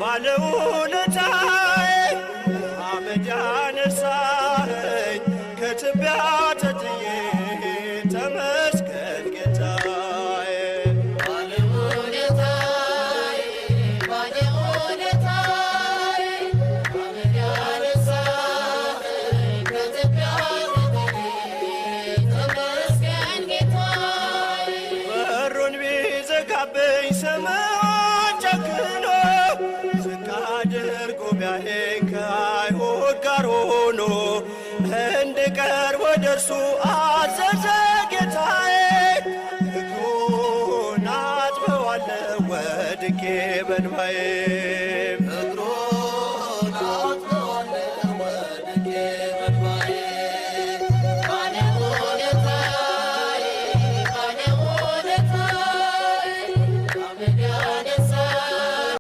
ባለውለታዬ፣ አመድ ያነሳኸኝ ከትቢያ ተጥዬ፣ ተመስገን ጌታዬ። ባለውለታዬ፣ ባለውለታዬ፣ አመድ ያነሳኸኝ ከትቢያ ተጥዬ፣ ተመስገን ጌታዬ። በሩን ቢዘጋብኝ ስምዖን ጨክኖ፣ ዝቅ አድርጎ ቢያየኝ ከአይሁድ ጋር ሆኖ፣ እንድቀርብ ወደ እርሱ አዘዘ ጌታዬ። እግሩን አጥበዋለሁ ወድቄ በእንባዬ።